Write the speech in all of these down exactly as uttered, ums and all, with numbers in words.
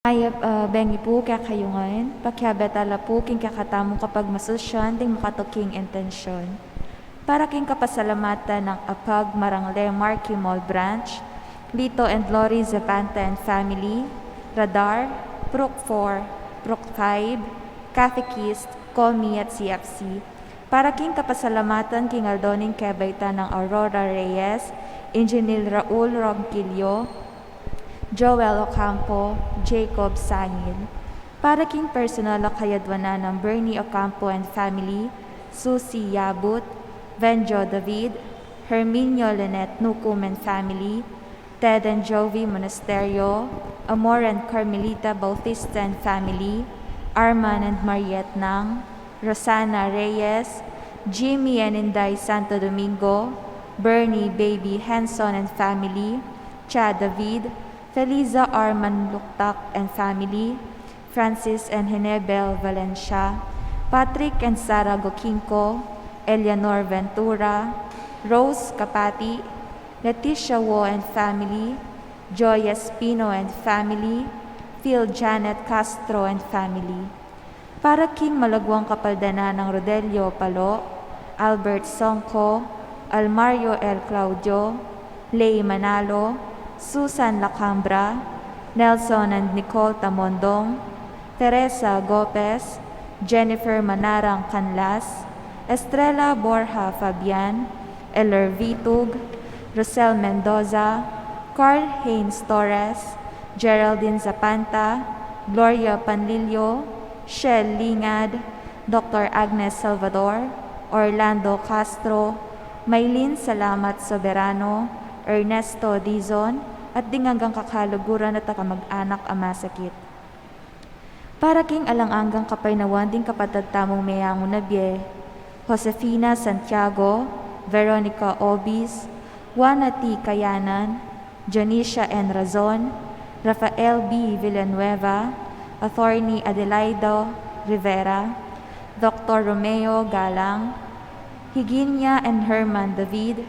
Mayap a bengi pu kekayu ngan, pakiabe tala pu king kekatamung kapagmasusyan ding makatuking intensyon. Para king kapasalamatan nang Apag Marangle Marky Mall Branch, Lito and Lori Zapanta and family, Radar, Pruk four, Pruk five, Catechist, Komi at C F C. Para king kapasalamatan king aldo ning kebaitan nang Aurora Reyes, Engineer Raul Ronquillo, Joel Ocampo, Jacob Sangil. Para king personal a kayadwanan nang Bernie Ocampo and family, Susie Yabut, Venjo David, Herminio Lynette Nucum and family, Ted and Jovi Monasterio, Amor and Carmelita Bautista and family, Arman and Mariette Nang, Rosana Reyes, Jimmy and Inday Santo Domingo, Bernie Baby Henson and family, Chad David, Feliza Arman Luktak and family, Francis and Henebel Valencia, Patrick and Sara Gokinko, Eleanor Ventura, Rose Kapati, Leticia Wo and family, Joy Espino and family, Phil Janet Castro and family. Para king malagwang kapaldanan nang Rodelio Palo, Albert Songco, Almario L. Claudio, Lei Manalo, Susan Lacambra, Nelson and Nicole Tamondong, Teresa Gopez, Jennifer Manarang Canlas, Estrella Borja Fabian, Eller Vitug, Rosel Mendoza, Carl Haynes Torres, Geraldine Zapanta, Gloria Panlilio, Shell Lingad, Doctor Agnes Salvador, Orlando Castro, Maylin Salamat Soberano, Ernesto Dizon, at ding anggang kakaluguran at kamag-anak a masakit. Para king alang anggang kapaynawan ding kapatad tamung meangu na bie, Josefina Santiago, Veronica Obis, Juana T. Kayanan, Dionisia N. Razon, Rafael B. Villanueva, Attorney Adelaido Rivera, Doctor Romeo Galang, Higinia and Herman David,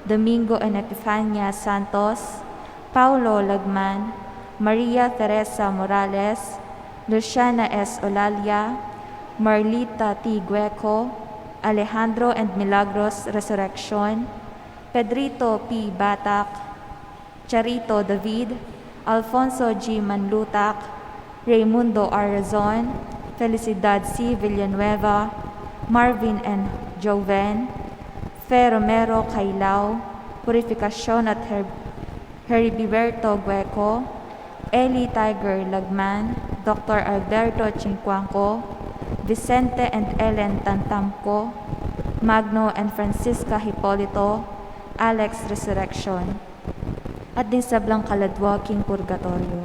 Domingo and Epifania Santos, Paulo Lagman, Maria Teresa Morales, Luciana S. Olalia, Marlita T. Gueco, Alejandro and Milagros Resurreccion, Pedrito P. Batak, Charito David, Alfonso G. Manlutac, Raymundo R. Razon, Felicidad C. Villanueva, Marvin N. Joven, Fe Romero Cailao, Purificacion at Her-, Heriberto Gueco, Eli Tiger Lagman, Doctor Alberto Chincuanco, Vicente and Ellen Tantamco, Magno and Francisca Hipolito, Alex Resurreccion, at ding sablang kaladwa king purgatoryo.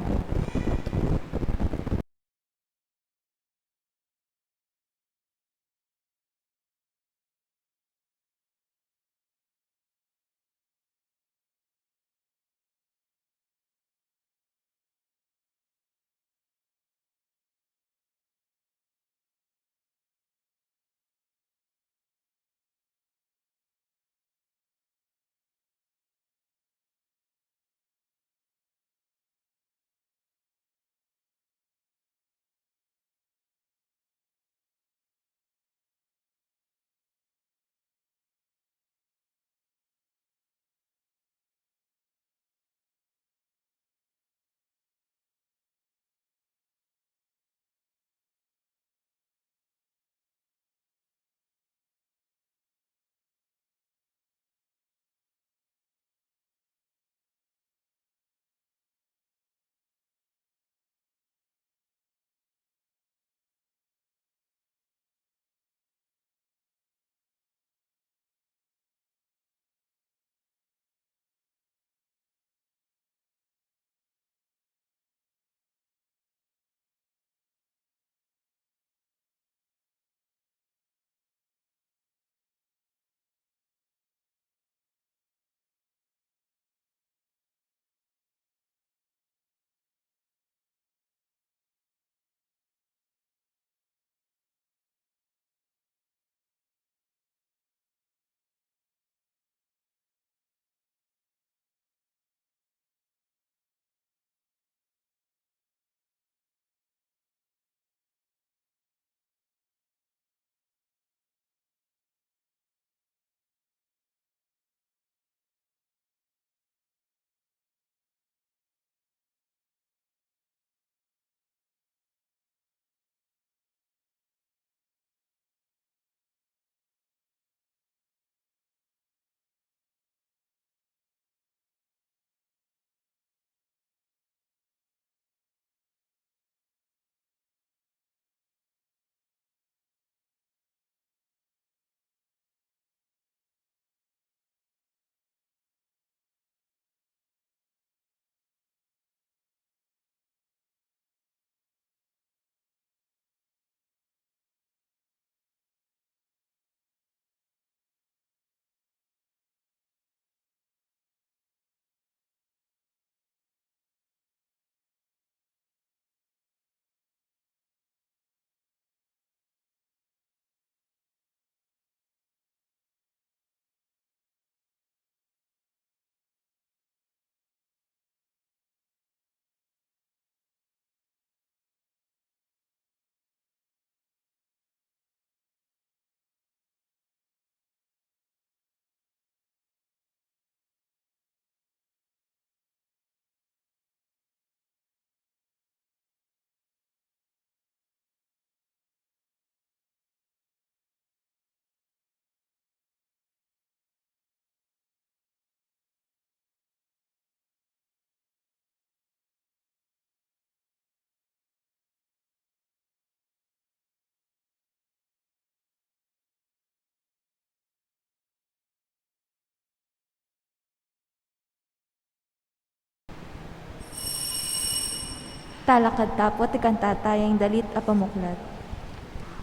Talakad ta pu at ikanta taya ing dalit a pamuklat.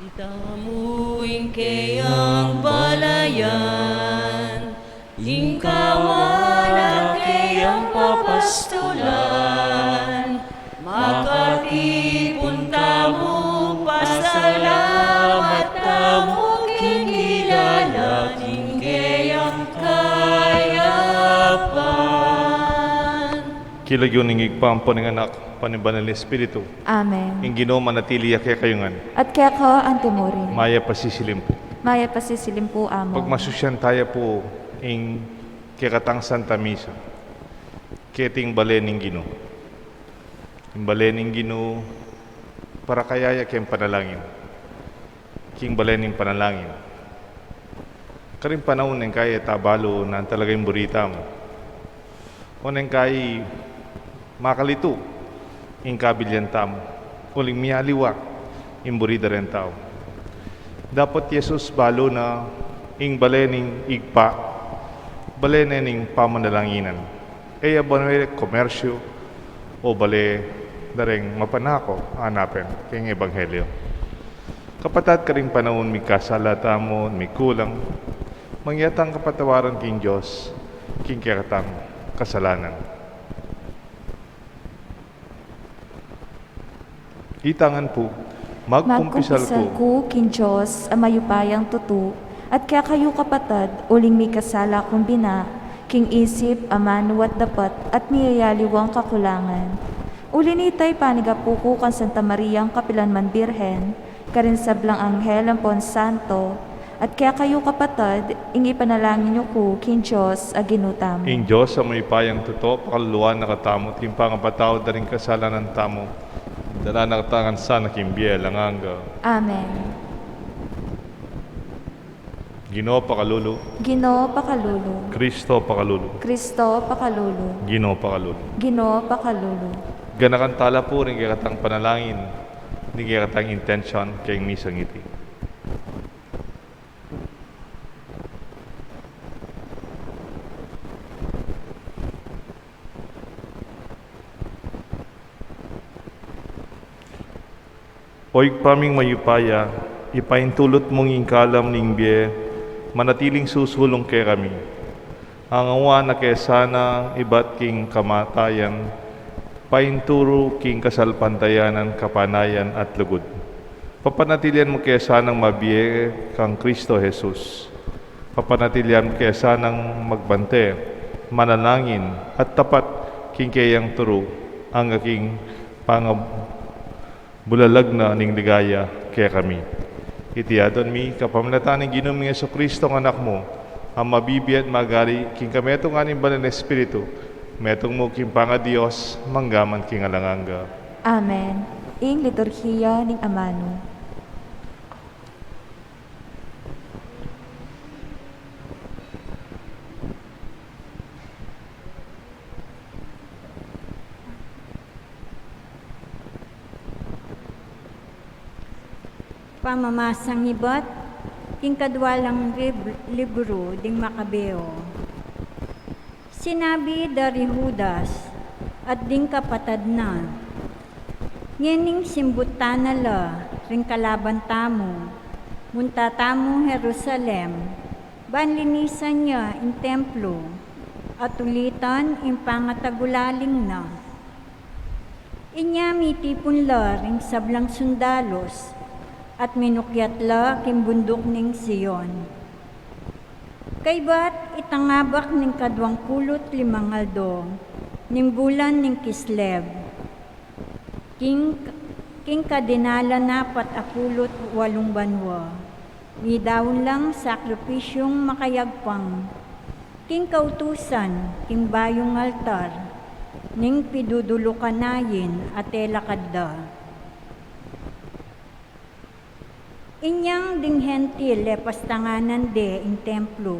Itamu ing keyang balayan, ing kawan a keyang papastulan, makatipun tamu, pasalamat tamu, king kilala king keyang kayapan. King lagyu ning Ibpa, ampo ning Anak, ampo ning Banal a Espiritu. Amen. Ing Ginu manatili ya kekayu ngan. At keka antimurin. Mayap a sisilim pu. Mayap a sisilim pu, Among. Pagmasusyan taya pu ing kekatang Santa Misa. Keti ing bale ning Ginu. Ing bale ning Ginu, para kaya ya keng panalangin. King bale ning panalangin. Karing panaun neng kai e ta balu nanu talaga ing buri tamu. O neng kai makalitu ing kabilian tamu. Uling mialiwa ing buri da reng tau. Dapot i Jesus balu na ing bale ning Ibpa, bale ne ning pamanalanginan. E ya bale komersyu o bale da reng mapanako a anapen keng ebanghelyo. Kapatad, karing panaun mikasala tamu, mikulang, mangya tang kapatawaran king Dios king kekatang kasalanan. Ita ngan pu, magkumpisal ku king Dios a mayupayang tutu, at kekayu kapatad, uling mikasala kung bina, king isip, amanu at dapat, at miyayaliwang kakulangan. Uli nita, ipanigapu ku kang Santa Mariang kapilan man Birhen, karing sablang anghel ampon santo, at kekayu kapatad, ing ipanalangin yu ku king Dios a Ginu tamu. Ing Dios a mayupayang tutu, pakaluluan na katamu, at king pangapatawad da ring kasalanan tamu, dala na katamu ngan sana king bie alang angga. Amen. Ginu, pakalulu. Ginu, pakalulu. Kristo, pakalulu. Kristo, pakalulu. Ginu, pakalulu. Ginu, pakalulu. Ganakan tala pu ring kekatang panalangin, ring kekatang intensyon keng misang iti. O Ibpa ming mayupaya, ipaintulut mung ing kalam ning bie, manatiling susulung kekami. Angawaan na ke sanang ibat king kamatayan, painturu king kasalpantayanan, kapanayan at lugud. Papanatilian mu ke sanang mabie kang Kristo Jesus. Papanatilian mu ke sanang magbante, manalangin, at tapat king keyang turu, angga king pangab-, bulalag na ning ligaya kekami. Iti adwan mi kapamilatan ning Ginu ming Jesucristo, ing Anak mu, a mabibie at magari king kametungan ning Banal a Espiritu, metung mu king pangaDios, mangga man king alang angga. Amen. Ing liturhiya ning amanu. Pamamasang ibat king kadwa lang lib-, libru ding Makabeo. Sinabi da ri Judas at ding kapatad na, ngening simbutan na la ring kalaban tamu, munta tamu Jerusalem, ban linisan ya ing templo, at ulitan ing pangatagulaling na. Inya mitipun la ring sablang sundalus, at minukyat la king bunduk ning Sion. Kaybat itang abak ning kadwang pulu't limang aldo ning bulan ning Kislev, king, king kadinalan apat a pulu't walung banua, midaun lang sakripisyung makayagpang king kautusan king bayung altar ning pidudulukan ayin a telakad da. Inyang ding Hentil e pastanganan de ing templo.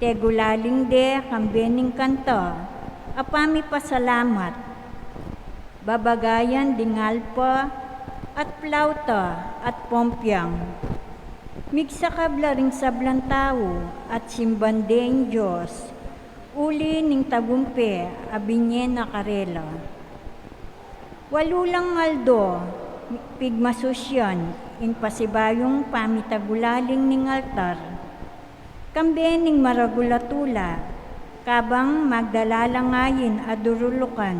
Tegulaling de kambe ning kanta a pamipasalamat, babagayan ding alpa at plauta at pompiang. Migsakab la ring sablang tau at simban de ing Dios, uli ning tagumpe a binye na karela. Walu lang aldo, pigmasusyan ing pasibayung pamitagulaling ning altar, kambe ning maragul a tula, kabang magdala la ngan a durulukan,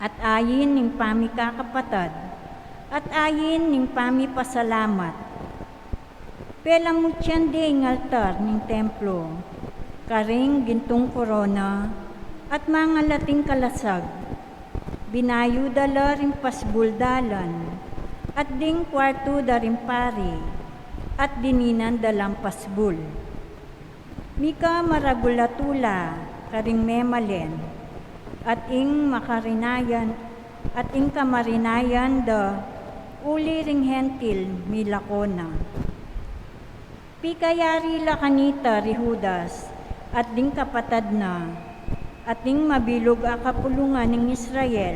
at ain ning pamikakapatad, at ain ning pamipasalamat. Pelamutyan de ing altar ning templo karing gintung korona at mangalating kalasag. Binayu da la ring pasbul dalan, at ding kuartu da ring pari, at dininan da lang pasbul. Mika maragul a tula karing memalen, at ing makarinayan, at ing kamarinayan da uli ring hentil milako na. Pikayari la kanita ri Judas, at ding kapatad na, at ding mabilug a kapulungan ning Israel,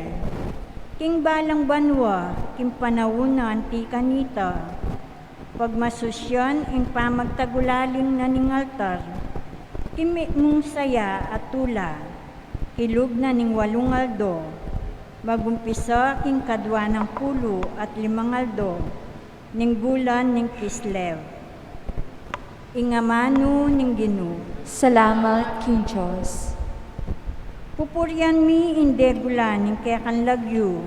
king balang banua, king panaun na anti kanita, pagmasusyan ing pamagtagulaling na ning altar, king mitmung saya a tula, kilub na ning walung aldo, magumpisa king kadua nang pulu at limang aldo ning bulan ning Kislev. Ing amanu ning Ginu. Salamat king Dios. Pupurian mi ing degulan ning kekang lagyu,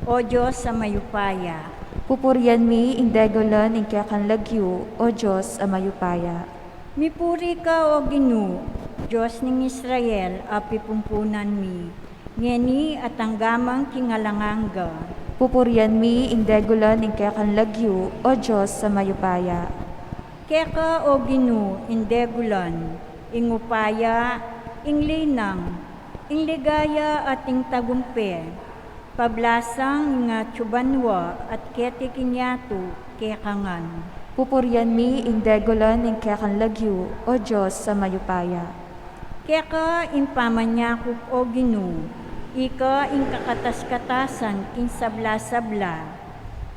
O Dios a mayupaya. Pupurian mi ing degulan ning kekang lagyu, O Dios a mayupaya. Mipuri ka, O Ginu, Dios ning Israel, a pipumpunan mi, ngeni at angga man king alang angga. Pupurian mi ing degulan ning kekang lagyu, O Dios a mayupaya. Keka, O Ginu, ing degulan, ing upaya, ing linang, ing ligaya at ing tagumpe, pablasang ing atyu banua at keti king yatu, keka ngan. Pupurian mi ing degulan ning kekang lagyu, O Dios a mayupaya. Keka ing pamanyakup, O Ginu, ika ing kakatas-katasan king sabla-sabla.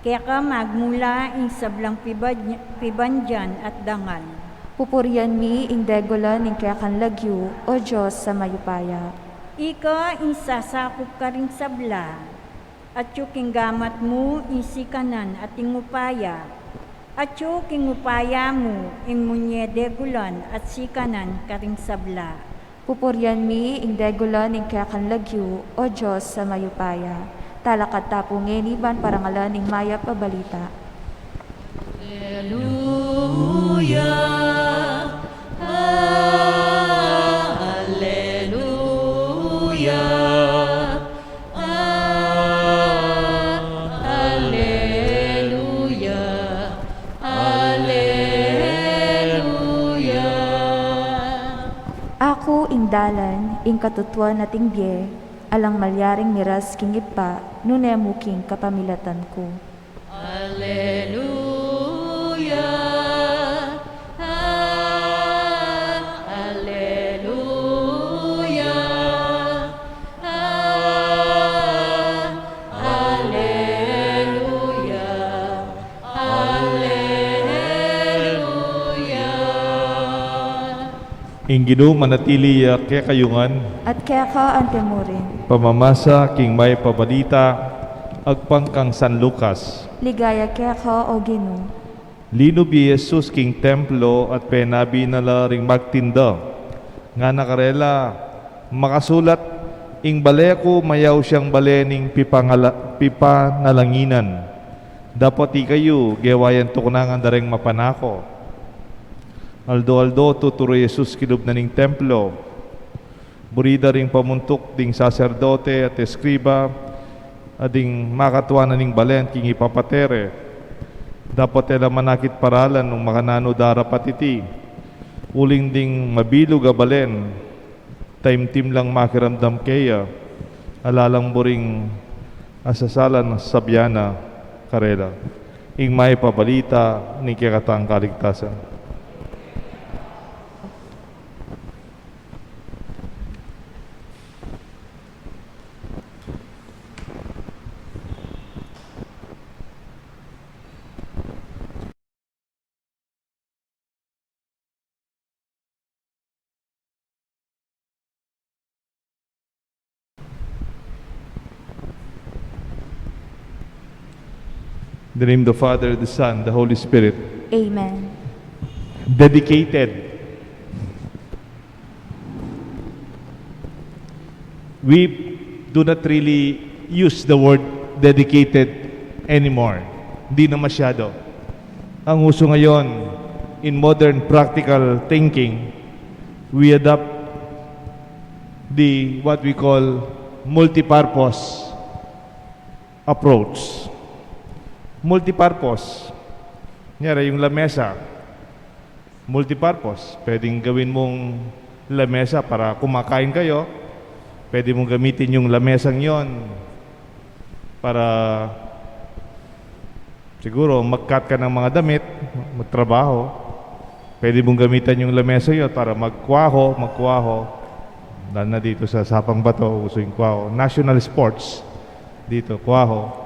Keka magmula ing sablang pibad-, pibandian at dangal. Pupurian mi ing degulan ning kekang lagyu, O Dios a mayupaya. Ika ing sasakup karing sabla, atyu king gamat mu ing sikanan at ing upaya, atyu king upaya mu ing munye degulan at sikanan karing sabla. Pupurian mi ing degulan ning kekang lagyu, O Dios a mayupaya. Talakad ta pu ngeni ban parangalan ing mayap a balita. Aleluya, aleluya, aleluya, aleluya. Aku ing dalan, ing katutuan at ing bie, alang malyaring miras king Ibpa, nune mu king kapamilatan ku. Aleluya, aleluya, aleluya, aleluya. Ing Ginu manatili ya kekayu ngan. At keka antimurin. Pamamasa king mayap a balita agpang kang San Lucas. Ligaya keka, O Ginu. Linub i Jesus king templo at penabi na la ring magtinda. Ngana karela, makasulat, ing bale ku mayaus yang bale ning pipangala-, pipanalanginan. Dapot ikayu, gewa yang tuknangan da reng mapanako. Aldo-aldo tuturu i Jesus kilub na ning templo. Buri da ring pamuntuk ding saserdote at eskriba, a ding makatua na ning balen king ipapate re. Dapot e la manakit paralan nung makananu darapat iti. Uling ding mabilug a balen, taimtim lang makiramdam keya, ala lang buring asasalan sabyan na karela. Ing mayap a balita ning kekatang kaligtasan. The name of the Father, the Son, the Holy Spirit. Amen. Dedicated. We do not really use the word dedicated anymore. Hindi na masyado. Ang uso ngayon, in modern practical thinking, we adopt the what we call multipurpose approach. Multipurpose. Kunyari, yung lamesa, multipurpose. Pwedeng gawin mong lamesa para kumakain kayo. Pwede mong gamitin yung lamesang yon para siguro mag-cut ka ng mga damit, magtrabaho. Pwede mong gamitan yung lamesa yon para magkwaho, magkwaho. Lalo na dito sa Sapang Bato, uso yung kwaho. National sports dito, kwaho.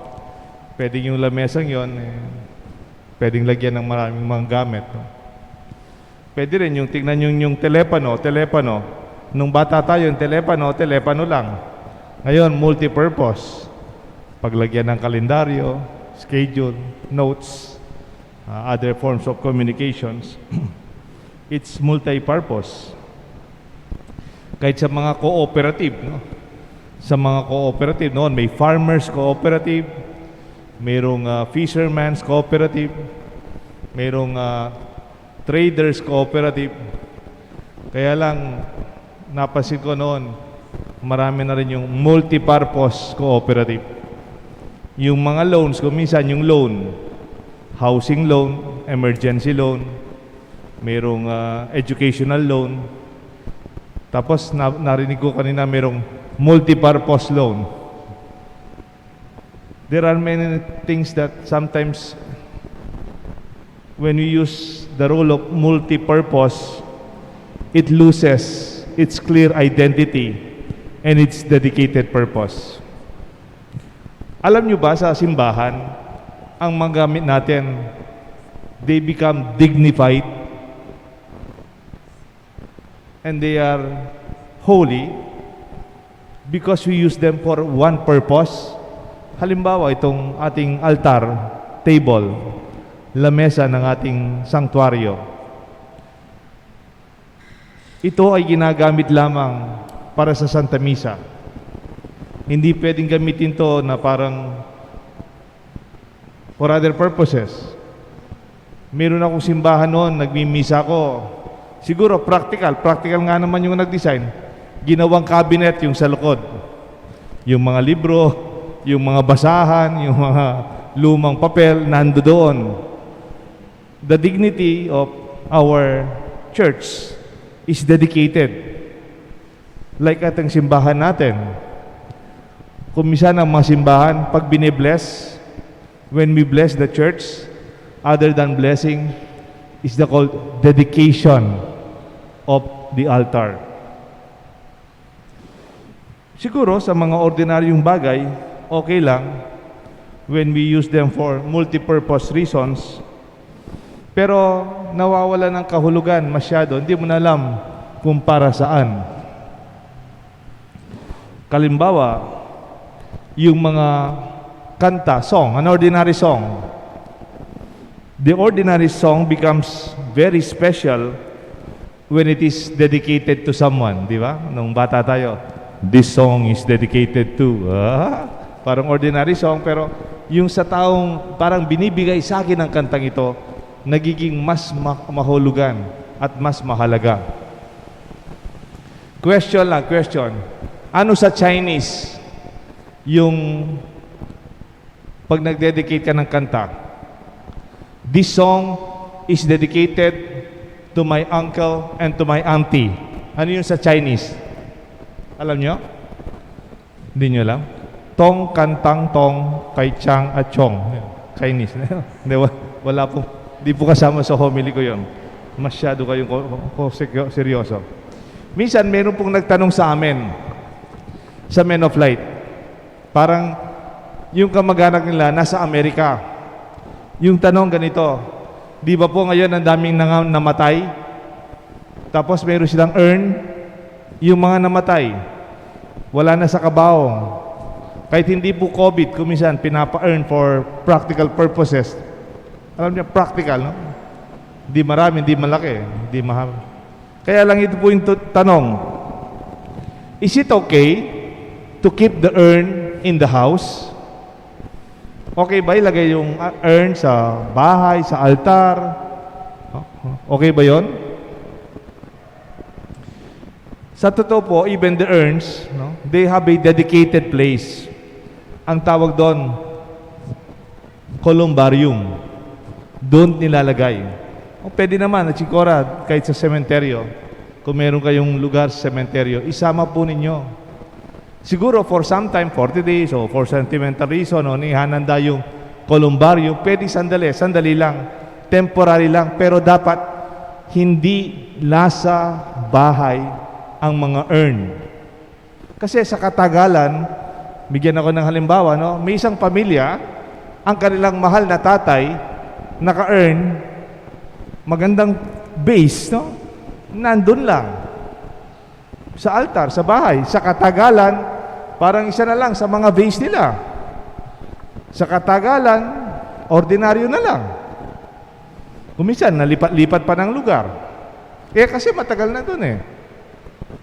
Pwede yung lamesang yon, eh, pwedeng lagyan ng maraming mga gamit. No? Pwede rin yung tingnan yung, yung telepano, telepano. Nung bata tayo, yung telepano, telepano lang. Ngayon, multipurpose. Paglagyan ng kalendaryo, schedule, notes, uh, other forms of communications. It's multi-purpose. Kahit sa mga cooperative, no? Sa mga cooperative, noon may farmers cooperative, mayroong uh, fishermen's cooperative, mayroong uh, traders cooperative. Kaya lang, napansin ko noon, marami na rin yung multipurpose cooperative. Yung mga loans, kung minsan yung loan, housing loan, emergency loan, mayroong uh, educational loan. Tapos na, narinig ko kanina mayroong multipurpose loan. There are many things that sometimes when we use the role of multi-purpose, it loses its clear identity and its dedicated purpose. Alam nyo ba sa simbahan, ang mga gamit natin, they become dignified and they are holy because we use them for one purpose. Halimbawa, itong ating altar, table, lamesa ng ating sanctuaryo. Ito ay ginagamit lamang para sa Santa Misa. Hindi pwedeng gamitin to na parang for other purposes. Meron akong simbahan noon, nagmimisa ako. Siguro practical, practical nga naman yung nag-design. Ginawang cabinet yung sa likod. Yung mga libro, yung mga basahan, yung mga lumang papel, nandoon. The dignity of our church is dedicated. Like ating simbahan natin. Kung minsan ang mga simbahan, pag binibless, when we bless the church, other than blessing, is the called dedication of the altar. Siguro sa mga ordinaryong bagay, okay lang when we use them for multipurpose reasons, pero nawawala ng kahulugan masyado, hindi mo na alam kung para saan. Kalimbawa, yung mga kanta, song, an ordinary song. The ordinary song becomes very special when it is dedicated to someone, di ba? Nung bata tayo, "This song is dedicated to," ah, parang ordinary song, pero yung sa taong parang binibigay sa akin ng kantang ito, nagiging mas ma- mahulugan at mas mahalaga. Question lang, question. Ano sa Chinese yung pag nag-dedicate ka ng kanta? "This song is dedicated to my uncle and to my auntie." Ano yun sa Chinese? Alam nyo? Hindi nyo alam? Tong kantang tong kay Chang at Chong. Chinese. Hindi, wa- wala po. Hindi po kasama sa homily ko yun. Masyado kayong ko, ko, seryo- seryoso. Minsan, meron pong nagtanong sa amin sa Men of Light. Parang yung kamag-anak nila nasa Amerika. Yung tanong ganito, di ba po ngayon ang daming nanga- namatay? Tapos meron silang urn, yung mga namatay, wala na sa kabaong. Kahit hindi po COVID, kung minsan pinapa-urn for practical purposes. Alam niya, practical, no? Hindi marami, hindi malaki, hindi mahal. Kaya lang, ito po yung tu-, tanong, is it okay to keep the urn in the house? Okay ba ilagay yung, ah, urn sa bahay, sa altar? Okay ba yon? Sa totoo po, even the urns, no, they have a dedicated place. Ang tawag doon, columbarium. Doon nilalagay. O pwede naman, at sigura, kahit sa sementeryo, kung meron kayong lugar sa sementeryo, isama po ninyo. Siguro for some time, forty days, o for sentimental reason, o nihananda yung columbarium, pwede sandali, sandali lang, temporary lang, pero dapat hindi nasa bahay ang mga urn. Kasi sa katagalan, bigyan ako ng halimbawa, no? May isang pamilya, ang kanilang mahal na tatay, naka-urn, magandang vase, no? Nandun lang. Sa altar, sa bahay. Sa katagalan, parang isa na lang sa mga vase nila. Sa katagalan, ordinaryo na lang. Kung minsan, nalipat-lipat pa ng lugar. Eh, kasi matagal na dun eh.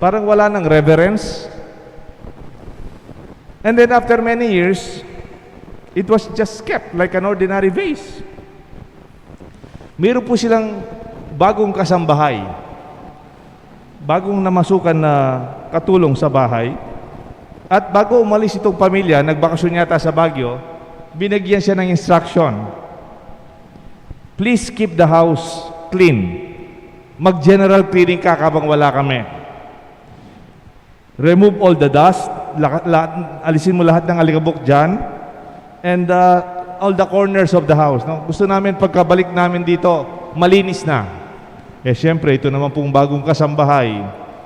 Parang wala nang reverence. And then after many years, it was just kept like an ordinary vase. Meron po silang bagong kasambahay. Bagong namasukan na katulong sa bahay. At bago umalis itong pamilya, nagbakasyon yata sa Baguio, binigyan siya ng instruction. "Please keep the house clean. Mag-general cleaning ka habang wala kami. Remove all the dust, lahat, lahat, alisin mo lahat ng alikabok dyan, and, uh, all the corners of the house." No? Gusto namin pagkabalik namin dito, malinis na. Eh, siyempre, ito naman pong bagong kasambahay,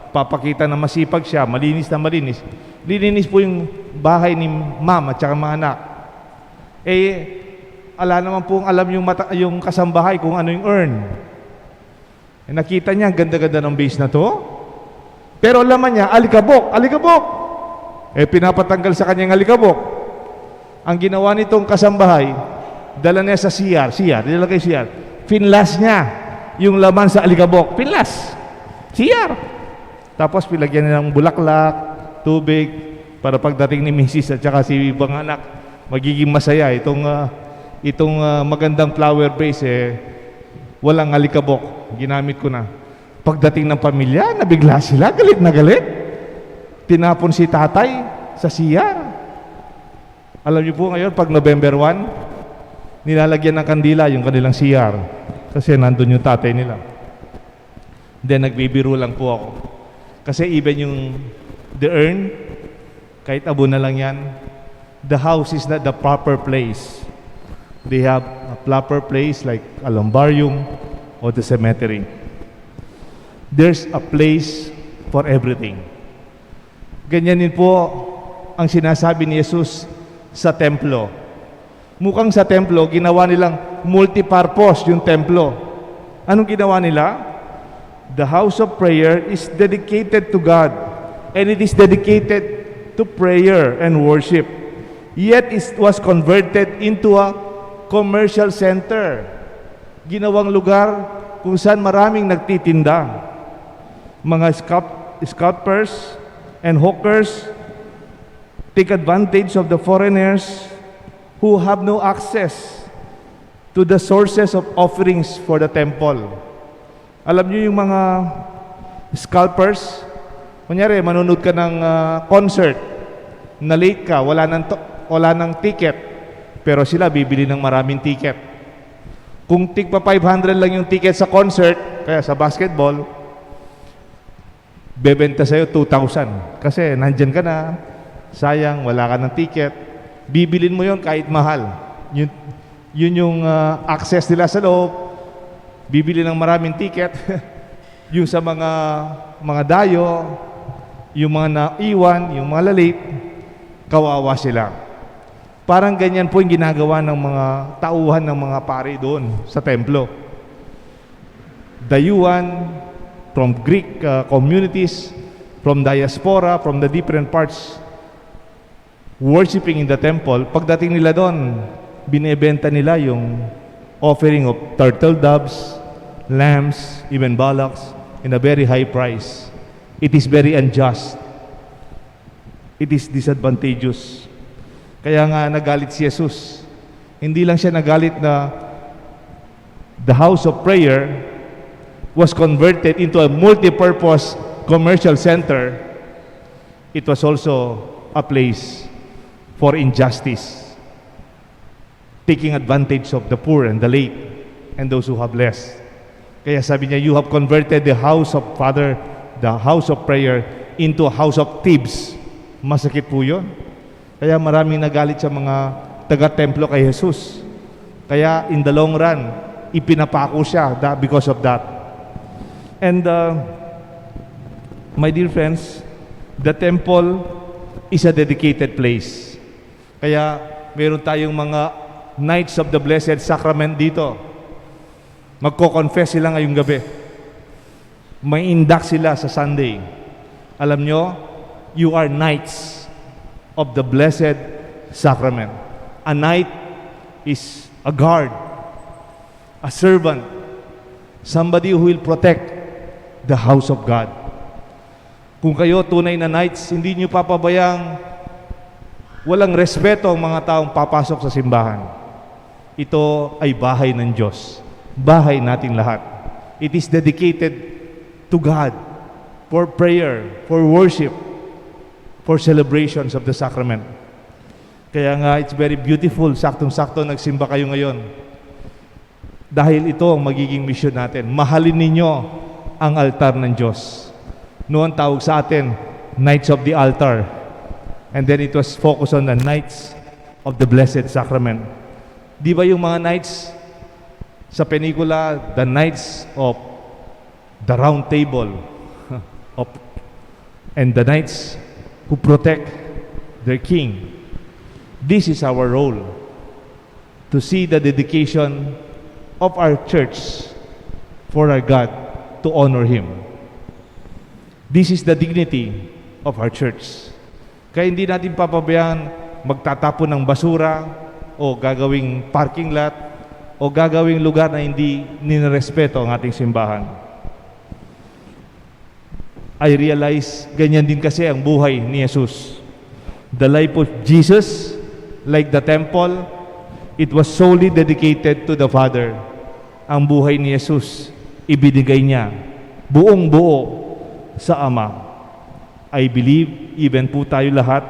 papakita na masipag siya, malinis na malinis. Lininis po yung bahay ni ma'am at saka mga anak. Eh, ala naman pong alam yung, mata, yung kasambahay kung ano yung urn. Eh, nakita niya, ang ganda-ganda ng vase na to. Pero laman niya, alikabok, alikabok. Eh, pinapatanggal sa kanya yung alikabok. Ang ginawa nitong kasambahay, dala niya sa C R, C R, dinala kay C R. Finlas niya yung laman sa alikabok. Finlas. C R. Tapos, pilagyan niya ng bulaklak, tubig, para pagdating ni misis at saka si ibang anak, magiging masaya itong, ah, itong, ah, magandang flower vase, eh, walang alikabok, ginamit ko na. Pagdating ng pamilya, nabigla sila, galit na galit. Tinapon si tatay sa C R. Alam niyo po ngayon, pag November one, nilalagyan ng kandila yung kanilang C R. Kasi nandun yung tatay nila. Then, nagbibiro lang po ako. Kasi even yung the urn, kahit abo na lang yan, the house is not the proper place. They have a proper place like columbarium or the cemetery. There's a place for everything. Ganyan din po ang sinasabi ni Jesus sa templo. Mukhang sa templo, ginawa nilang multipurpose yung templo. Anong ginawa nila? The house of prayer is dedicated to God, and it is dedicated to prayer and worship. Yet it was converted into a commercial center. Ginawang lugar kung saan maraming nagtitinda. Mga scalp-, scalpers and hawkers take advantage of the foreigners who have no access to the sources of offerings for the temple. Alam niyo yung mga scalpers, kunyari, manonood ka ng, ah, concert, na-late ka, wala nang to-, wala nang ticket, pero sila bibili ng maraming ticket. Kung tigpa five hundred lang yung ticket sa concert, kaya sa basketball, bebenta sa'yo two thousand. Kasi nandyan ka na, sayang, wala ka ng ticket. Bibilin mo yon kahit mahal. Yun, yun yung, ah, access nila sa loob. Bibili ng maraming ticket. Yung sa mga, mga dayo, yung mga naiwan, yung mga lalit, kawawa sila. Parang ganyan po yung ginagawa ng mga tauhan ng mga pari doon sa templo. Dayuhan, from Greek, uh, communities, from diaspora, from the different parts. worshiping in the temple, pagdating nila doon, binebenta nila yung offering of turtle doves, lambs, even bullocks in a very high price. It is very unjust. It is disadvantageous. Kaya nga nagalit si Jesus. Hindi lang siya nagalit na the house of prayer was converted into a multi-purpose commercial center. It was also a place for injustice, taking advantage of the poor and the late and those who have less. Kaya sabi niya, "You have converted the house of Father, the house of prayer, into a house of thieves." Masakit po yun. Kaya maraming nagalit sa mga taga-templo kay Jesus. Kaya in the long run, ipinapako siya da-, because of that. And uh, my dear friends, the temple is a dedicated place. Kaya meron tayong mga Knights of the Blessed Sacrament dito. Magko-confess sila ngayong gabi. May induct sila sa Sunday. Alam nyo, you are knights of the Blessed Sacrament. A knight is a guard, a servant, somebody who will protect the house of God. Kung kayo tunay na knights, hindi nyo papabayang walang respeto ang mga taong papasok sa simbahan. Ito ay bahay ng Diyos. Bahay natin lahat. It is dedicated to God for prayer, for worship, for celebrations of the sacrament. Kaya nga, it's very beautiful. Saktong-sakto nagsimba kayo ngayon. Dahil ito ang magiging misyon natin. Mahalin ninyo ang altar ng Diyos. Noon tawag sa atin, Knights of the Altar. And then it was focused on the Knights of the Blessed Sacrament. Di ba yung mga knights sa pelikula, the Knights of the Round Table of, and the knights who protect their king? This is our role, to see the dedication of our church for our God, to honor Him. This is the dignity of our church. Kaya hindi natin papabayaan magtatapon ng basura o gagawing parking lot o gagawing lugar na hindi ninerespeto ang ating simbahan. I realize, ganyan din kasi ang buhay ni Jesus. The life of Jesus, like the temple, it was solely dedicated to the Father. Ang buhay ni Jesus, ibinigay niya buong-buo sa Ama. I believe, even po tayo lahat,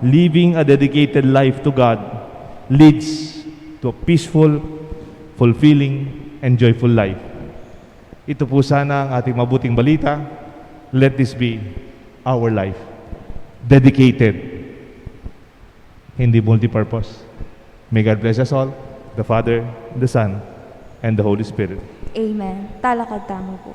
living a dedicated life to God leads to a peaceful, fulfilling, and joyful life. Ito po sana ang ating mabuting balita. Let this be our life. Dedicated. Hindi multipurpose. May God bless us all, the Father, the Son, and the Holy Spirit. Amen. Talakad tamu po.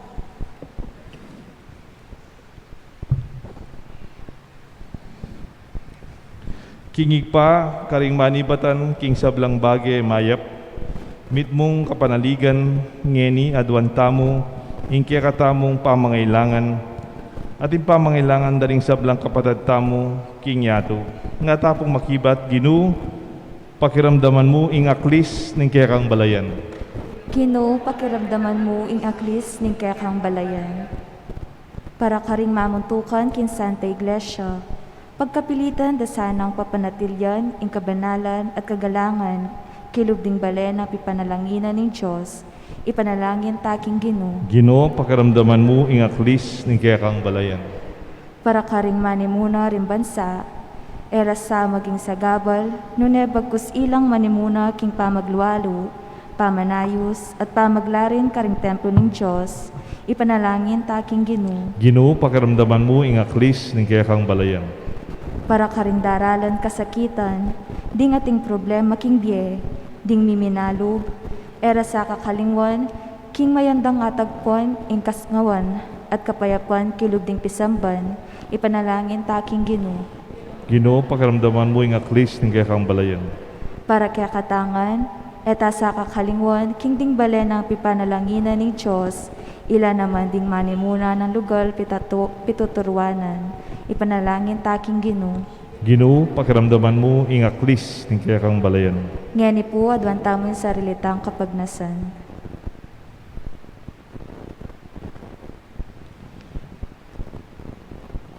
King Ibpa, karing manibatan king sablang bage mayap, mitmung kapanaligan ngeni aduan tamu ing kekatamung pamangailangan, at ing pamangailangan da ring sablang kapatad tamu king yatu. Nga ta pung makibat, Ginu, pakiramdaman mu ing aklis ning kekang balayan. Ginu, pakiramdaman mu ing aklis ning kekang balayan. Para karing mamuntukan king Santa Iglesia, pagkapilitan da sanang papanatilian ing kabanalan at kagalangan kilub ding bale nang pipanalanginan ning Dios, ipanalangin ta king Ginu. Ginu, pakiramdaman mu ing aklis ning kekang balayan. Para karing manimuna ring bansa, e ra sa maging sagabal, nune bagkus ilang manimuna king pamaglualu, pamanayus, at pamaglarin karing templo ning Dios, ipanalangin ta king Ginu. Ginu, pakiramdaman mu ing aklis ning kekang balayan. Para karing daralan kasakitan, ding ating problema king bie, ding miminalub, e ra sa kakalingwan, king mayandang atagpon ing kasngawan at kapayapan kilub ding pisamban, ipanalangin ta king Ginu. Ginu, pakiramdaman mu ing aklis ning kekang balayan. Para kekatang ngan, e ta sa kakalingwan king ding bale nang pipanalanginan ning Dios, ila naman ding manimuna nang lugal pitatu-, pituturuanan, ipanalangin ta king Ginu. Ginu, pakiramdaman mu ing aklis ning kekang balayan. Ngeni pu, aduan tamu ing sarili tang kapagnasan.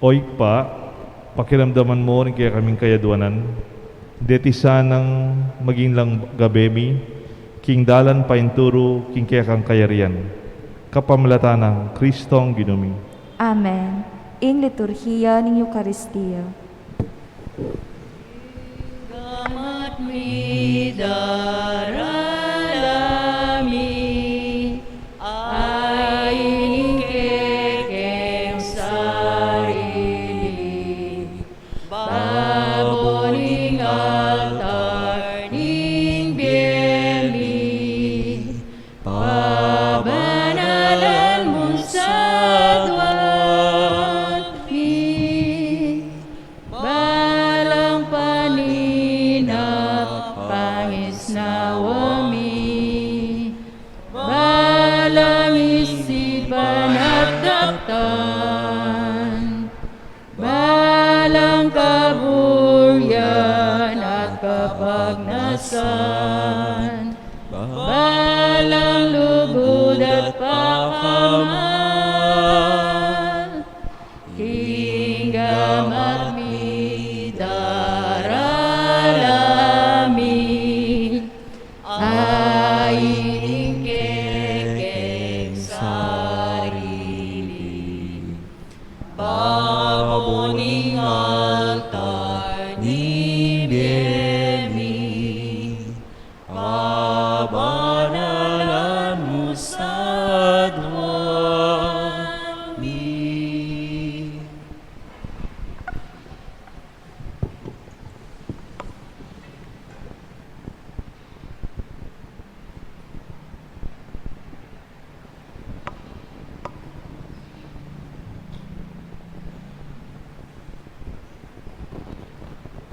O Ibpa, pakiramdaman mu ring kekaming kayaduanan, deti sanang maging lang gabe mi, king dalan painturu king kekang kayarian, kapamilatan nang Kristong Ginu mi. Amen. Ing liturhiya ning Eukaristia. Gamat mi, darala mi, aini kekeng sarili, babo ning altar ning bie mi, pabanalan mu sa aduan mi. Balang paninap pangisnawa mi, balang isipan at daptan, balang kaburian at kapagnasan, balang lugud at pakamal, king gamat mi, darala mi, aini kekeng sarili, babo ning altar ning bie mi, pabanalan mu sa aduan mi.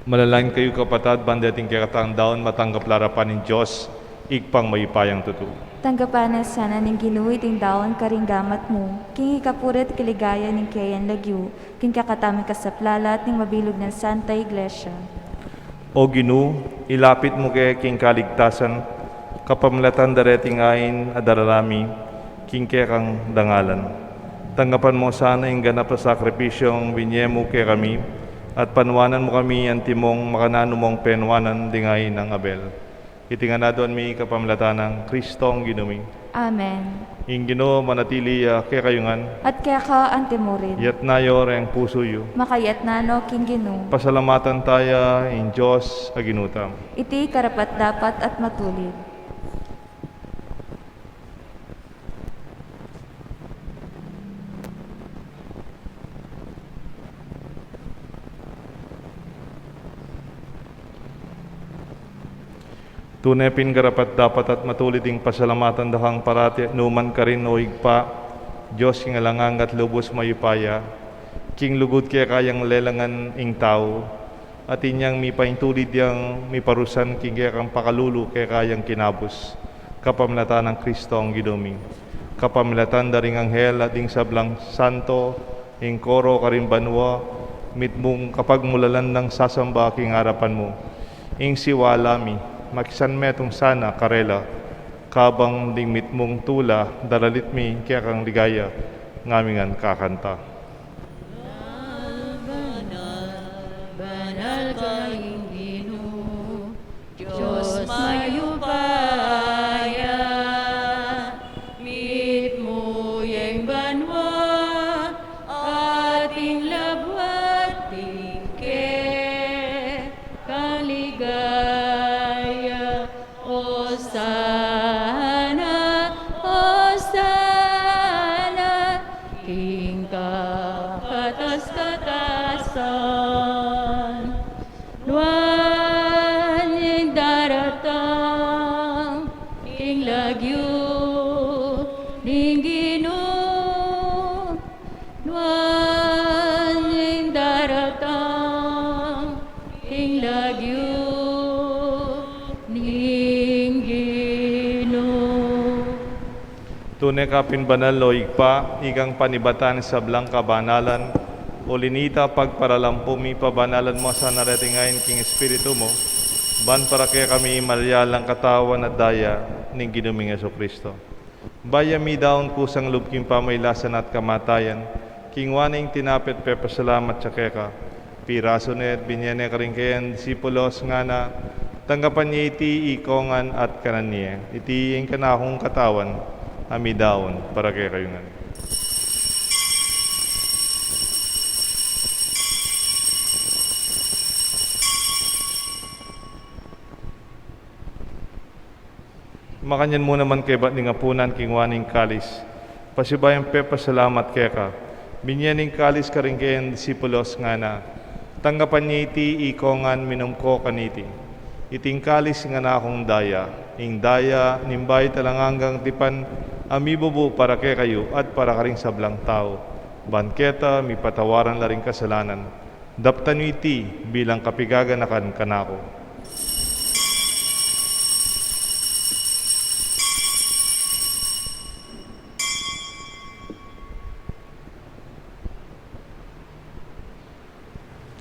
Manalangin kayu, kapatad, ban deting kekatang daun matanggap la arapan ning Dios, Ibpang mayupayang tutu. Tanggapan na sana ning Ginu iting daun karing gamat mu, king ikapuri at kaligaya ning keyang lagyu, king kekatamung kasaplalan at ning mabilug nang Santa Iglesia. O Ginu, ilapit mu ke king kaligtasan, kapamilatan da reting ain a darala mi king kekang dangalan. Tanggapan mu sana ing ganap a sakripisyung binie mu kekami, at panuanan mu kami antimong makananu mung penuanan ding ain nang Abel. Iti ngan aduan mi kapamilatan nang Kristong Ginu mi. Amen. Ing Ginu manatili ya kekayu ngan. At keka antimurin. Itas yu reng pusu yu. Makatas no king Ginu. Pasalamatan taya ing Dios a Ginu tamu. Iti karapat-dapat at matulid. Tune pin karapat-dapat at matulid ing pasalamatan da kang parati at nukarin man, o Ibpa, Dios king alang angga at lubus mayupaya, king lugud keka yang lelangan ing tau, at inyang mipaintulid yang miparusan king kekang pakalulu keka yang kinabus, kapamilatan nang Kristong Ginu mi. Kapamilatan da ring anghel at ding sablang santo, ing koro karing banua, mitmung kapagmulalan nang sasamba king arapan mu. Ing siwala mi, makisanmetung sana karela, kabang ding mitmung tula daralit mi kekang ligaya, ngamin ngan kakanta. Banal, banal ka ing Ginu, Dios mayupaya, mitmu ya ing banua, at ing labuad king kekang ligaya. Osana, Osana, king kakatas-katasan. Nuan ing daratang king lagyu ning Ginu, nuan ing daratang king lagyu ning Ginu. Tune ka pin banal, o Ibpa, ikang panibatan ning sablang kabanalan, Uli na nita, pagparalampu mi pa, banalan mu sana reting ain king Espiritu mu, ban para kekami malyalang katawan at daya ning Ginu ming Jesucristo. Bayu mi daun kusang lub king pamailasan at kamatayan, kinua ne ing tinape at pepasalamat ya keka, pirasu ne at binie ne karing kayang disipulos, ngana: Tanggapan ye iti ikongan at kanan ye. Iti ing kanakung katawan a midaun para kekayu ngan. Makanyan mu naman kaybat ning apunan, kinua ne ing kalis, pasibayu yang pepasalamat keka, binie ne ing kalis karing kayang disipulos, ngana: Tanggapan ye iti ikongan, minum ko kaniti. Iti ing kalis ning kanakung daya, ing daya ning bayu at alang anggang tipan, a mibubu para kekayu at para karing sablang tau, ban keta mipatawaran la ring kasalanan. Daptan yu iti bilang kapigaganakan kanaku.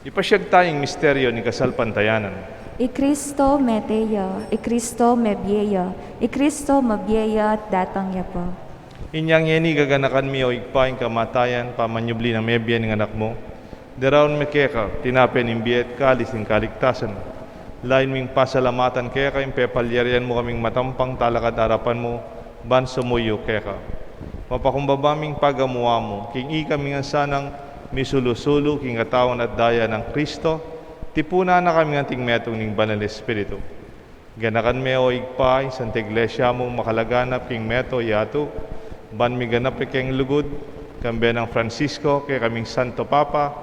Ipasiag taya ing misteryu ning kasalpantayanan. I Kristo mete ya, i Kristo mebie ya, i Kristo mabie ya at datang ya pa. Inya ngeni gaganakan mi, o Ibpa, ing kamatayan pamanyubli nang mebie ning Anak mu. Daraun mi keka tinape ning bie at kalis ning kaligtasan. Lalu ming pasalamatan keka ing pepalyarian mu kaming matampang talakad king arapan mu, ban sumuyu keka. Mapakumbaba ming pagamuan mu king ikami ngan sanang misulu-sulu king katawan at daya nang Kristo, tipunan na kami ngan anting metung ning Banal Espiritu. Ganakan me, o Ibpa, ing Santa Iglesia mung makalaganap king mabilug a yatu, ban miganap ya keng lugud, kambe nang Francisco, kekaming Santo Papa,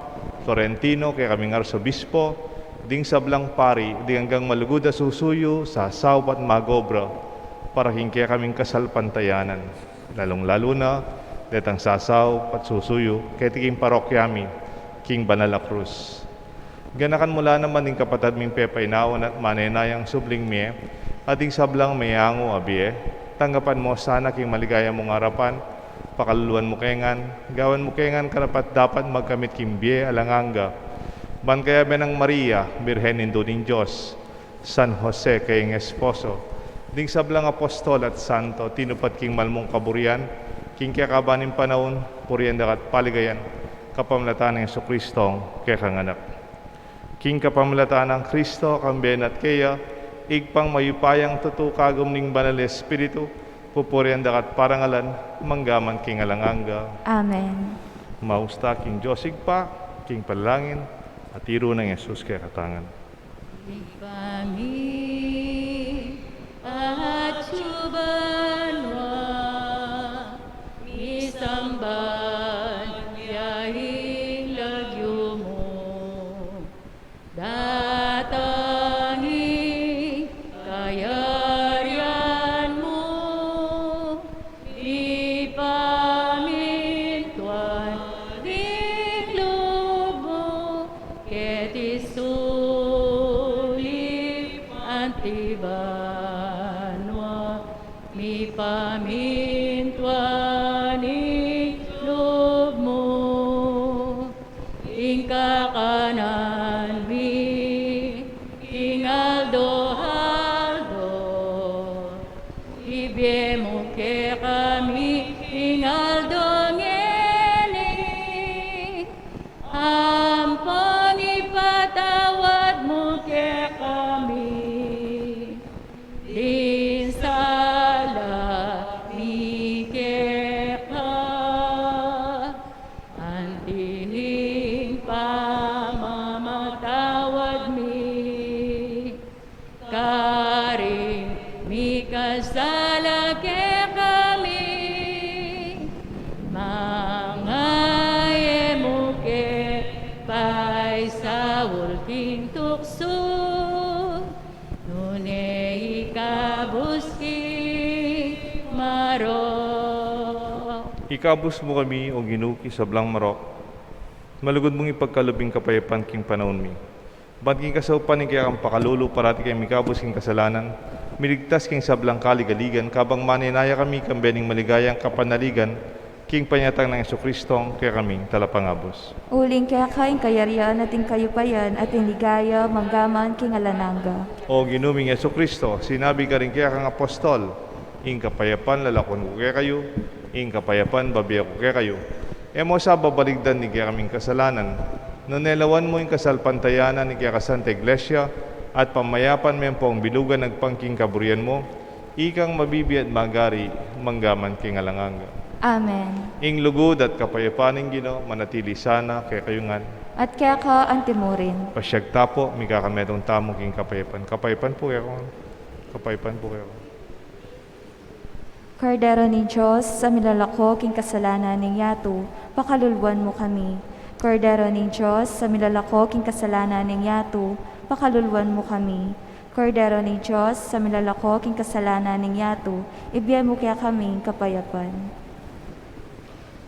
Florentino, kekaming Arsobispo, ding sablang pari, ding anggang malugud a susuyu, sasaup at mag-obra para king kekaming kasalpantayanan, lalung-lalu na detang sasaup at susuyu keti king parokya mi king Banal a Krus. Ganakan mu la naman ding kapatad ming pepainawa at manenayang subling mie, at ding sablang meangu a bie. Tanggapan mu sana king maligaya mung arapan, pakaluluan mu ke ngan, gawan mu ke ngan karapat-dapat magkamit king bie alang angga, ban kayabe nang Maria, Birhen Indu ning Dios, San Jose kayang esposo, ding sablang apostol at santo tinupad king mal mung kaburian king kekaban ning panaun, purian da ka at paligayan kapamilatan nang Jesucristong kekang Anak. King kapamilatan nang Kristo, kambe na at keya, Ibpang mayupayang tutu, kagum ning Banal a Espiritu, pupurian da ka at parangalan mangga man king alang angga. Amen. Mausta king Dios Ibpa, king panalangin a tiru nang Jesus kekatang ngan. Ibpa mi, atsu ka banua, misamban ya ing lagyu mu, datang ing kayarian mu, mipamintuan ing lub mu, keti sulip anti banua, mipamintuan ing lub mu. Ing kakanan mi king aldo-aldo, ibie mu kekami king aldo ngeni, ampon ipatawad mu kekami ding sala mi keka, anti ing pamamatawad mi karing mikasala kekami, manga e mu ke paisaul king tuksu, nune ikabus king marok. Ikabus mu kami, O Ginu, king sablang marok. Malugud mung ipagkalub ing kapayapan king panaun mi. Ban king kasaupan ning kekang pakalulu, parati kaming mikabus king kasalanan, miligtas king sablang kaligaligan, kabang manenaya kami kambe ning maligayang kapanaligan King panyatang nang Jesucristo, kekaming talapangabus. Uling keka ing kayarian at ing kayupayan at ing ligaya, mangga man king alang angga. O Ginu ming Jesucristo, sinabi ka karing kekang apostol, ing kapayapan lalakwan ku kekayu, ing kapayapan bibie ku kekayu. E mu sa babaligdan ding kekaming kasalanan, nune lawan mu ing kasalpantayanan ning kekang Santa Iglesia, at pamayapan me ampong bilugan agpang king kaburian mu, ikang mabibie at mag-ari, mangga man king alang angga. Amen. Ing lugud at kapayapan ning Ginu, manatili sana kekayu ngan. At keka antimurin. Pasiag ta pu, mikakametung tamu king kapayapan. Kapayapan pu kekayu ngan. Kapayapan pu kekayu ngan. Kordero ning Dios, a milalako king kasalanan ning yatu, pakaluluan mu kami. Kordero ning Dios, a milalako king kasalanan ning yatu, pakaluluan mu kami. Kordero ning Dios, a milalako king kasalanan ning yatu, ibie mu kekami ing kapayapan.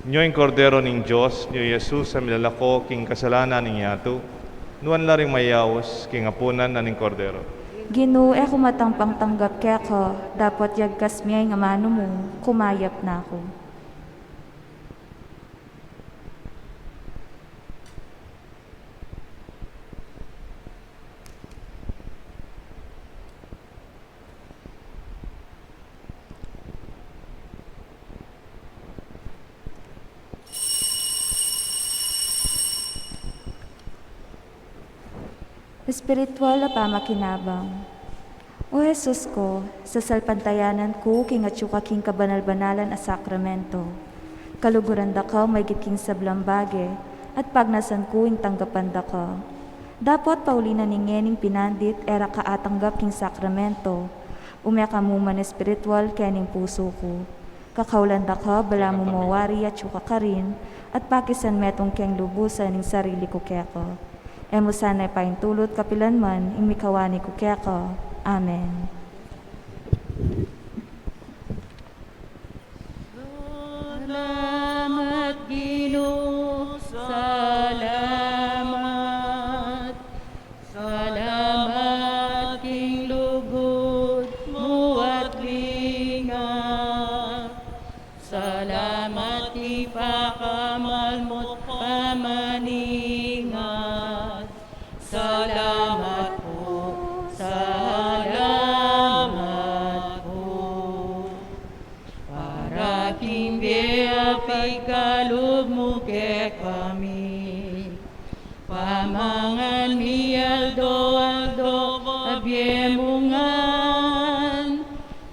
Nyo ing Kordero ning Dios, nyo i Jesus a milalako king kasalanan ning yatu, nuan la ring mayaus king apunan na ning Kordero. Ginu, e ku matampang tanggap keka, dapot yagkas me ing amanu mu, kumayap na ku. Espiritual a pamakinabang. O Jesus ku, sasalpantayanan ku king atyu ka king kabanal-banalan a sakramento. Kaluguran da ka maigit king sablang bage, at pagnasan ku ing tanggapan da ka. Dapot pauli na ning ngening pinandit e ra ka atanggap king sakramento, ume ka mu man espiritual kening pusu ku. Kakaulan da ka, balamu mawari atyu ka karin, at pakisan metung keng lubusan ing sarili ku keka. E mu sana paintulut kapilan man ing mikawani ku keka. Amen. Salamat, Ginu, salamat. Salamat king lugud mu at lingap. Salamat king pakamal mu't pamaningat. Salamat pu, salamat pu. Para king bie a pigkalub mu kekami. Pamangan mi aldo-aldo a bie mu ngan.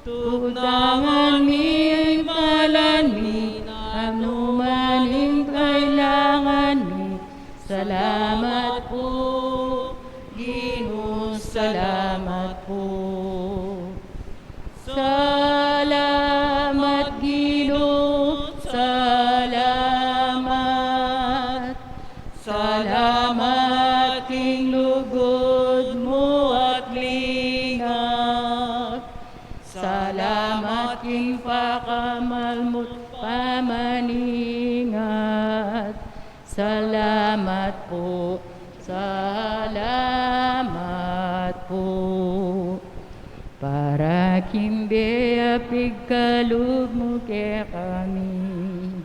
Tutangan mi ing kalan mi, nanu man ing kailangan mi. Salamat pu, Ginu, salamat pu. Salamat, Ginu, salamat. Salamat king lugud mu at lingap. Salamat king pakamal mu't pamaningat. Salamat pu, salamat pu. Para king bie a pigkalub mu kekami.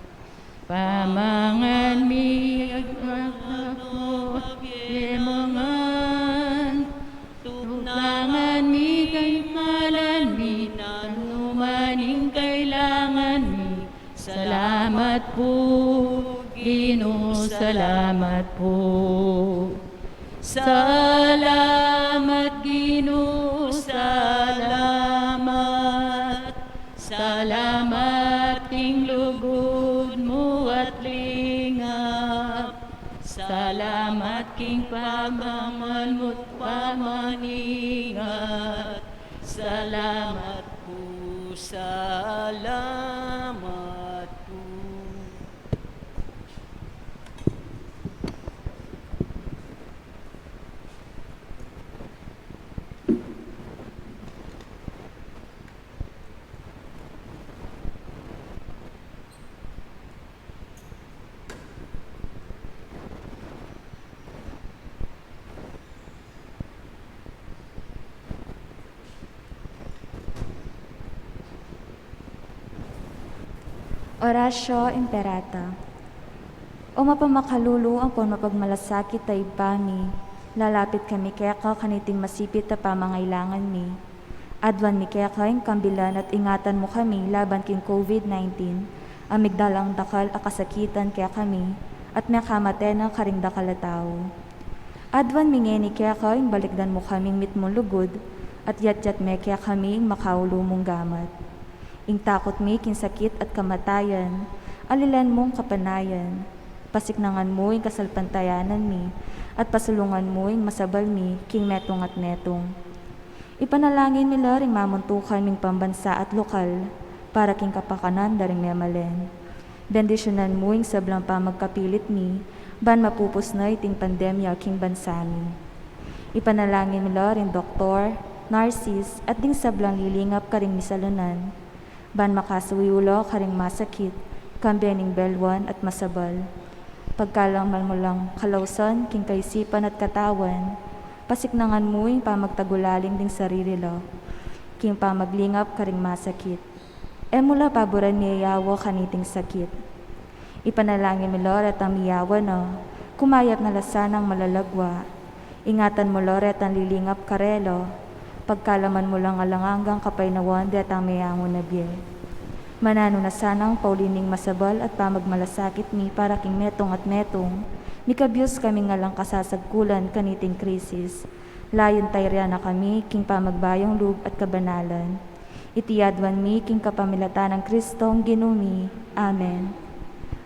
Pamangan mi aldo-aldo a bie mu ngan. Tutangan mi ing kalan mi, nanu man ing kailangan mi. Salamat pu, Ginu, salamat pu. Salamat, Ginu, salamat. Salamat king lugud mu at lingap. Salamat king pamamal mu't pamaningat. Salamat pu, salamat pu. Oratio Imperata. O mapamakalulu ampon mapagmalasakit a Ibpa mi, lalapit kami keka kaniting masipit a pamangailangan mi. Aduan mi keka ing kambilan at ingatan mu kami laban king COVID nineteen, a migdalang dakal a kasakitan kekami, at mekamate na karing dakal a tau. Aduan mi ngeni keka ing balikdan mu kaming mitmung lugud, at yatyat me kekami ing makaulu mung gamat. Ing takut mi king sakit at kamatayan, alilan mung kapanayan. Pasiknangan mu ing kasalpantayanan mi, at pasulungan mu ing masabal mi king metung at metung. Ipanalangin mi la ring mamuntukan ming pambansa at lokal, para king kapakanan da ring memalen. Bendisyunan mu ing sablang pamagkapilit mi, ban mapupus na iting pandemya king bansa mi. Ipanalangin mi la ring doktor, narsis, at ding sablang lilingap karing misalunan, ban makasuyu la karing masakit, kambe ning belwan at masabal. Pagkaluban mu lang kalausan king kaisipan at katawan, pasiknangan mu ing pamagtagulaling ding sarili la, king pamaglingap karing masakit. E mu la paburan miyayawa kaniting sakit. Ipanalangin mi la retang miyawa na, kumayap na la sanang malalagwa. Ingatan mu la retang lilingap karela, pagkaluban mu lang alang anggang kapaynawan detang meyangu na bie. Mananu na sanang pauli ning masabal at pamagmalasakit mi para king metung at metung, mikabyus kaming alang kasasagkulan kaniting krisis. Layun tayrian na kami king pamagbayung lub at kabanalan. Iti aduan mi king kapamilatan nang Kristong Ginu mi. Amen.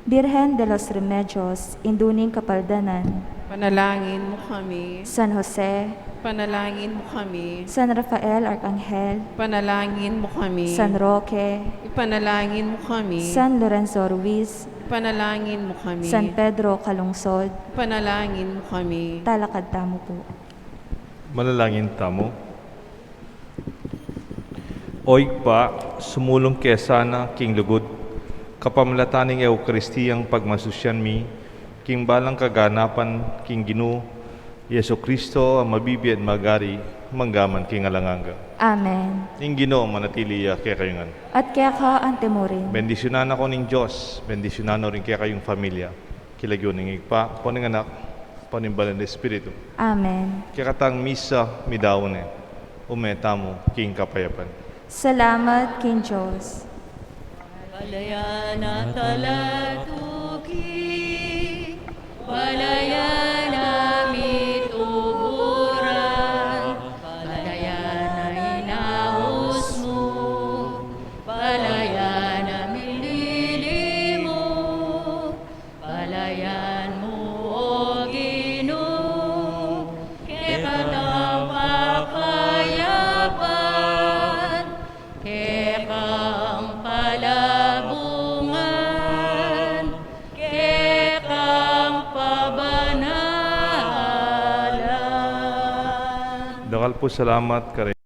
Birhen de los Remedios, Indu ning Kapaldanan. Panalangin mu kami. San Jose. Panalangin mu kami. San Rafael Arkanghel. Panalangin mu kami. San Roque. Ipanalangin mu kami. San Lorenzo Ruiz. Ipanalangin mu kami. San Pedro Calungsod. Ipanalangin mu kami. Talakad tamu pu. Manalangin tamu. O Ibpa, sumulung ke sana king lugud, kapamilatan ning Eukaristiyang pagmasusyan mi, king balang kaganapan king Ginu Jesucristo, a mabibie at magari, mangga man king alang angga. Amen. Ing Ginu manatili ya kekayu ngan. At keka antimurin. Bendisyunan na kayu ning Dios, bendisyunan na rin kekayung familia. King lagyu ning Ibpa, ampo ning Anak, ampo ning Banal a Espiritu. Amen. Kekatang misa midaun ne. Ume tamu king kapayapan. Salamat king Dios. Palayan a talatuki, palayan a mituburan, palayan a inaus mu, palayan a mililimuk, palayan mu, O Ginu, kekang pakayapan, kekang palabungan, kekang pabanalan. Dakal pu salamat karing